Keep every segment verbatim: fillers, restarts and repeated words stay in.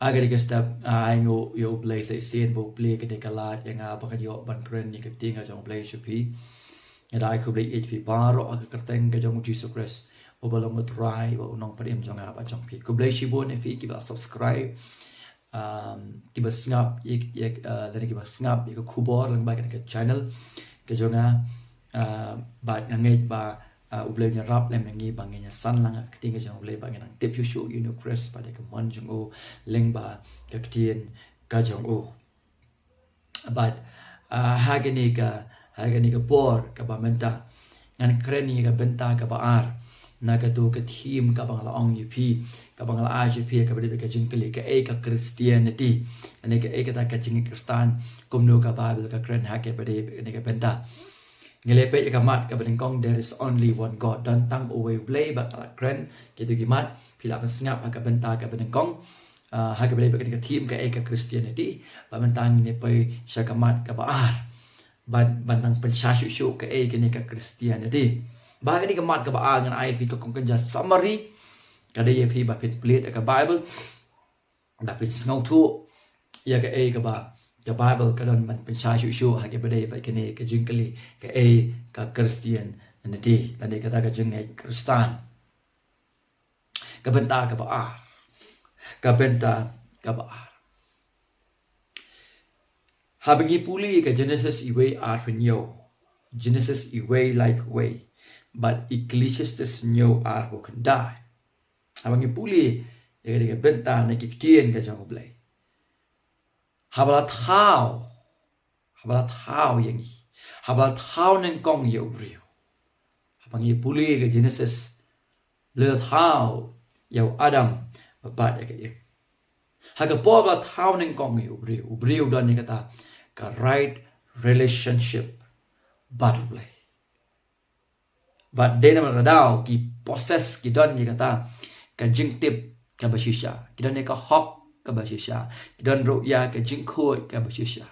Ha kane ka step, ah, ai nguh ïa U Blei sa shisien ba u plie kane ka lad ïa nga ba ngan ïoh ban kren ïa ka ktien ka jong U Blei sha phi. Nga da ai khublei ïa phi baroh ha ka kyrteng ka jong U Jisu Khrist, uba long U Trai bad U Nongpynim jong nga bad jong phi. Khublei shibun ïa phi kiba subscribe, um, kiba sngap ïa, ïa, uh, lane kiba sngap ïa ka khubor lyngba kane ka channel ka jong nga, uh, bad nga ngeit ba, uh, U Blei un ïarap lem ïa ngi ba ngin ïasan lang ha ka ktien ka jong U Blei, ba ngin nang tip shuh shuh ïa une U Khrist bad ïa ka mon jong u lyngba ka ktien ka jong u. Bad, ah, ha kane ka, ha kane ka por kaba mynta ngan kren ïa ka bynta kaba ar na kato ka theme kaba nga la ong ïa phi, kaba nga la ai ïa phi, kaba dei ka jingkylli, kaei ka Christianity, lane kaei kata ka jingngeit Khristan, kumno ka Bible ka kren ha kaba dei kane ka bynta. Ngi la peit ïa ka mat kaba nyngkong, there is only one God. Don tang uwei U Blei. Bad nga la kren kito ki mat, phi lah ban sngap ha ka bynta kaba nyngkong, ah, ha kaba dei bad kane ka theme kaei ka Christianity. Bad mynta ngin ïa poi sha ka mat kaba ar, ban, ban nang pynshai shuh shuh kaei kane ka Christianity. Bad ha kane ka mat kaba ar ngan ai ïa phi ka kong kynja summary. Ka dei ïa phi ba phin plie ïa ka Bible, ba phin sngewthuh ïa kaei kaba ka Bible ka don ban pynshai shuh shuh ha kaba dei bad kane ka jingkylli, kaei ka Christianity, lane kata ka jingngeit Khristan. Ka bynta kaba ar. Ka bynta kaba ar. Haba ngi pule ka Genesis iwei arphew hynñiew, Genesis iwei laiphew wei, bad Ecclesiastes hynñiew arphew khyndai. Haba ngi pule ïa ka bynta na ki ktien ka jong U Blei, haba la thaw, haba la thaw ïa ngi, haba la thaw nyngkong ïa u briew. Haba ngi pule ka Genesis, la thaw ïa u Adam bad ïa ka Eve. Ha ka por ba la thaw nyngkong ïa u briew, u briew u don ïa kata ka right relationship bad U Blei. Bad dei namar kata ka daw ki possess, ki don ïa kata ka jingtip kaba shisha, ki don ïa ka hok kaba shisha, ki don ruh ïa ka jingkhuid kaba shisha.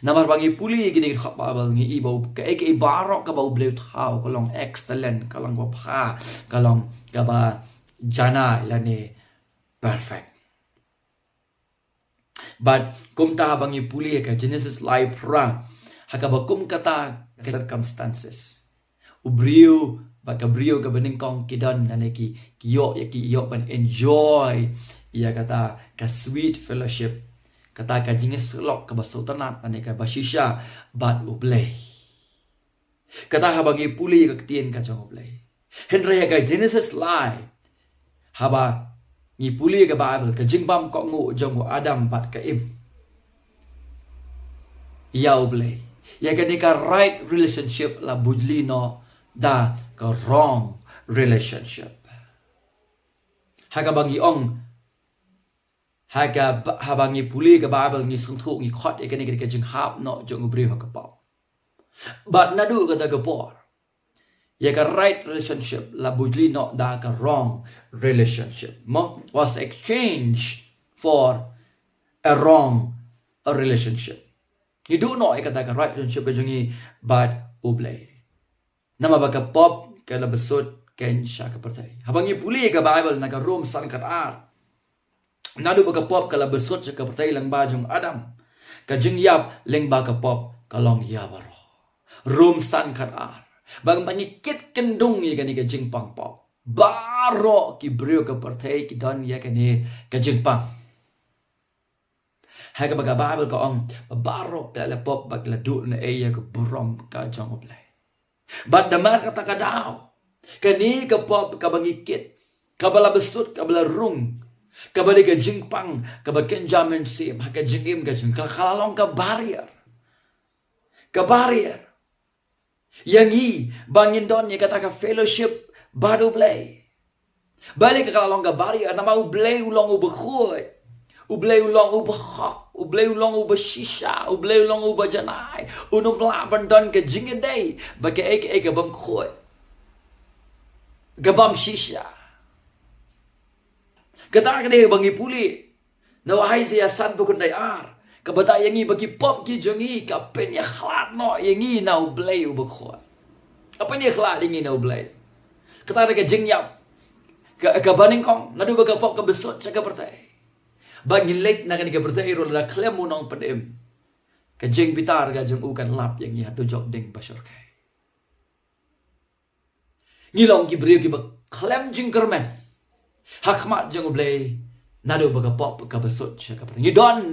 Namar ba ngi pule ïa kine ki dkhot Bible ngi i ba u, kaei kaei baroh kaba U Blei u thaw ka long excellent, ka long kaba bha, ka long kaba janai lane perfect. Bad kumta haba ngi pule ïa ka Genesis lai phra, ha kaba kum kata ka circumstances, u briew bad ka briew kaba nyngkong ki don lane ki, ki ïoh ïa, ki ïoh ban enjoy ïa kata ka sweet fellowship, kata ka jingïasyllok kaba sngewtynnat lane kaba shisha bad U Blei. Kata haba ngi pule ïa ka ktien ka jong U Blei. Hynrei ha ka Genesis lai, haba ngi pule ïa ka Bible, ka jingbam kohnguh jong u Adam bad ka Eve ïa U Blei, ïa kane ka right relationship la bujli noh da ka wrong relationship. Ha kaba ngi ong, ha ka ba-, haba ngi pule ka Bible ngi sngewthuh, ngi khot ïa kane ka jinghap noh jong u briew ha ka pop. Bad naduh kata ka por, ïa ka right relationship la bujli noh da ka wrong relationship. Mo, was exchanged for a wrong relationship. Ngi duh noh ïa kata ka right relationship ka jong ngi bad U Blei. Namar ba ka pop ka la bsut khein sha ka pyrthei. Haba ngi pule ïa ka Bible na ka Rom san khat ar, naduh ba ka pop ka la bsut sha ka pyrthei lyngba jong u Adam, ka jingïap lyngba ka pop ka long ïa baroh. Rom san khat ar. Bad mynta ngi kit kyndung ïa kane ka jingpang pop. Baroh ki briew ka pyrthei ki don ïa kane ka jingpang. Ha kaba ka Bible ka ong, baroh ki la pop bad ki la duh na ei ïa ka burom ka jong U Blei. Bad namar kata ka daw, kane ka pop kaba ngi kit, kaba la bsut, kaba la rung, kaba dei ka jingpang kaba kynja mynsiem ha ka jingim ka jong ngi, ka la long ka barrier. Ka barrier ïa ngi ba ngin don ïa kata ka fellowship bad U Blei. Balei ka la long ka barrier? Namar U Blei u long uba khuid. U Blei u long uba hok. U Blei u long uba shisha. U Blei u long uba janai. Un ym lah ban don ka jingïadei bad kaei kaei ka bym khuid, ka bym shisha. Kata ka dei ba ngi pule na u Isaiah san phew khyndai ar, kaba tip ïa ngi ba ki pop ki jong ngi ka pynïakhlad noh ïa ngi na U Blei uba khuid. Ka pynïakhlad ïa ngi na U Blei. Kata ka dei ka jingïap ka, kaba nyngkong naduh ba ka pop ka bsut sha ka pyrthei. Ba ngin leit na kane ka pyrthei ruh lada khlem u nongpynim, ka jingbitar ka jong u kan lap ïa ngi ha dujok ding ba shyrkhei. Ngi long ki briew kiba khlem jingkyrmen ha khmat jong U Blei naduh ba ka pop kaba sut sha ka pyrthei. Ngi don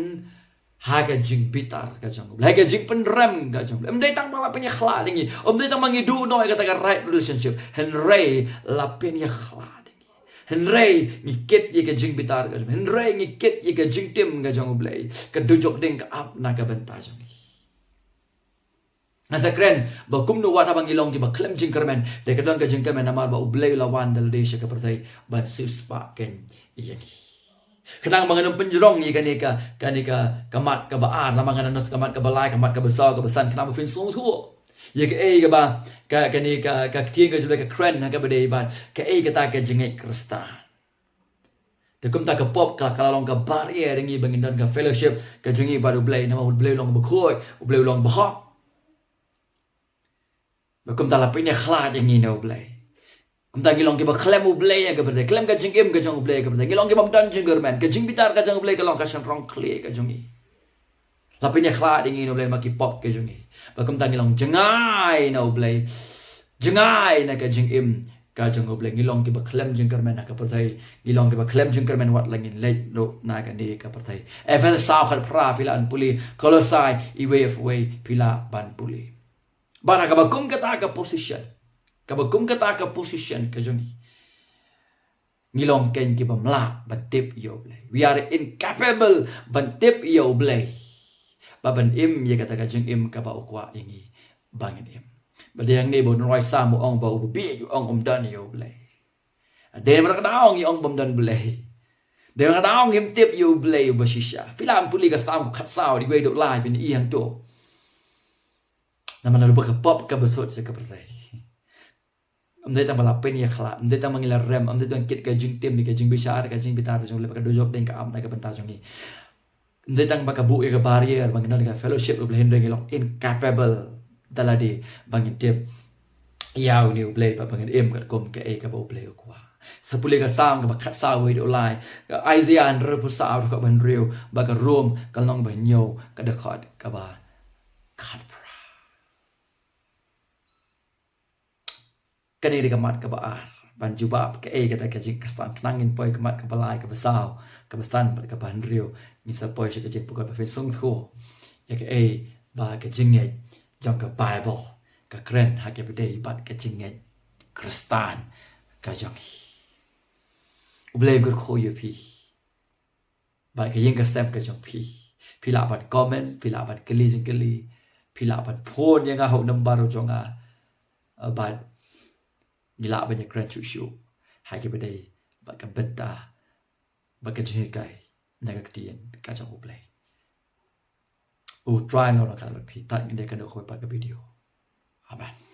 ha ka jingbitar ka jong U Blei, ha ka jingpynrem ka jong U Blei. Ym dei tang ba la pynïakhlad ïa ngi, ym dei tang ba ngi duh noh ïa kata ka right relationship, hynrei la pynïakhlad ïa ngi. Hynrei ngi kit ïa ka jingbitar ka jong U Blei, hynrei ngi kit ïa ka jingtim ka jong U Blei, ka dujok ding ka ap na ka bynta jong ngi. Nga sa kren ba kumno wat haba ngi long kiba khlem jingkyrmen, dei ka don ka jingkyrmen namar ba U Blei u la wan da lade sha ka pyrthei ban siewspah keiñ ïa ngi. Khnang ba ngan ym pynjrong ïa kane ka, kane ka, ka mat kaba ar, namar ngan ym nos ka mat kaba lai, ka mat kaba saw, kaba san, khnang ba phin sngewthuh ïa kaei kaba, ka, kane ka, ka ktien ka jong U Blei ka kren ha kaba dei bad kaei kata ka jingngeit Khristan. Te kumta ka pop ka, ka la long ka barrier ïa ngi ba ngin don ka fellowship ka jong ngi bad U Blei, namar U Blei u long bakhuid, U Blei u long bahok. Ba kumta la pynïakhlad ïa ngi na U Blei. Kumta ngi long kiba khlem U Blei ïa ka pyrthei, khlem ka jingim ka jong U Blei ïa ka pyrthei. Ngi long kiba ym don jingkyrmen, ka jingbitar ka jong U Blei ka long ka shynrong khlieh ka jong ngi. La pynïakhlad ïa ngi na U Blei namar ki pop ka jong ngi. Ba kumta ngi long jngai na U Blei, jngai na ka jingim ka jong U Blei. Ngi long kiba khlem jingkyrmen ha ka pyrthei, ngi long kiba khlem jingkyrmen wat la ngin leit ruh na kane ka pyrthei. Ephesos saw khatphra phi lah ban pule, Kolosai iwei pa iwei phi lah ban pule. Bad ha kaba kum kata ka position, kaba kum kata ka position ka jong ngi, ngi long keiñ ki bym lah ban tip ïa U Blei. We are incapable ban tip ïa U Blei, ba ban im ïa kata ka jingim kaba u kwah ïa ngi ba ngin im. Ba dei hangne ba u nongrwai Salm u ong ba u bieit u ong um don ïa U Blei. Dei namar kata ong ngi ong bym don Blei. Dei namar kata ong ngim tip ïa U Blei uba shisha. Phi lah ban pule ka Salm khatsaw, dei wei dei lai, phin ïohi hangto. Namar naduh ba ka pop kaba sut sha ka pyrthei, ym dei tang ba la pynïakhlad, ym dei tang ba ngi la rem, ym dei tang kit ka jingtim, ka jingbishar, ka jingbitar jong U Blei, ba ka dujok ding ka ap na ka bynta jong ngi. Ym dei tang ba ka buh ïa ka barrier ba ngin don ka fellowship U Blei, hynrei ngi long incapable da lade ba ngin tip ïa une U Blei, ba, ba ngin im katkum kaei kaba U Blei u kwah. Sa pule ka Salm kaba khatsaw, wei dei lai, ka Isaiah hynriewphew saw, dkhot ba hynriew, bad ka Rom ka lynnong ba hynñiew, ka dkhot kaba khatphra. Kane dei ka mat kaba ar ban jubab kaei kata ka jingkhristan. Khnang ngin poi ka mat kaba lai, kaba saw, kaba san bad kaba hynriew, ngin sa poi sha ka jingpynkut ba phin sngewthuh ïa kaei ba ka jingngeit jong ka Baibl ka kren ha kaba dei bad ka jingngeit Khristan ka jong ngi. U Blei un kyrkhu ïa phi bad ka ïing ka sem ka jong phi. Phi lah ban comment, phi lah ban kylli jingkylli, phi lah ban phone ïa nga ha u number u jong nga, uh, bad ngi lah ban ïakren shuh shuh ha kaba dei bad ka bynta bad ka jinghikai na ka ktien ka jong U Blei. U Trai un long ryngkat bad phi. Tad ngin ïakynduh kawei pat ka video. Amen.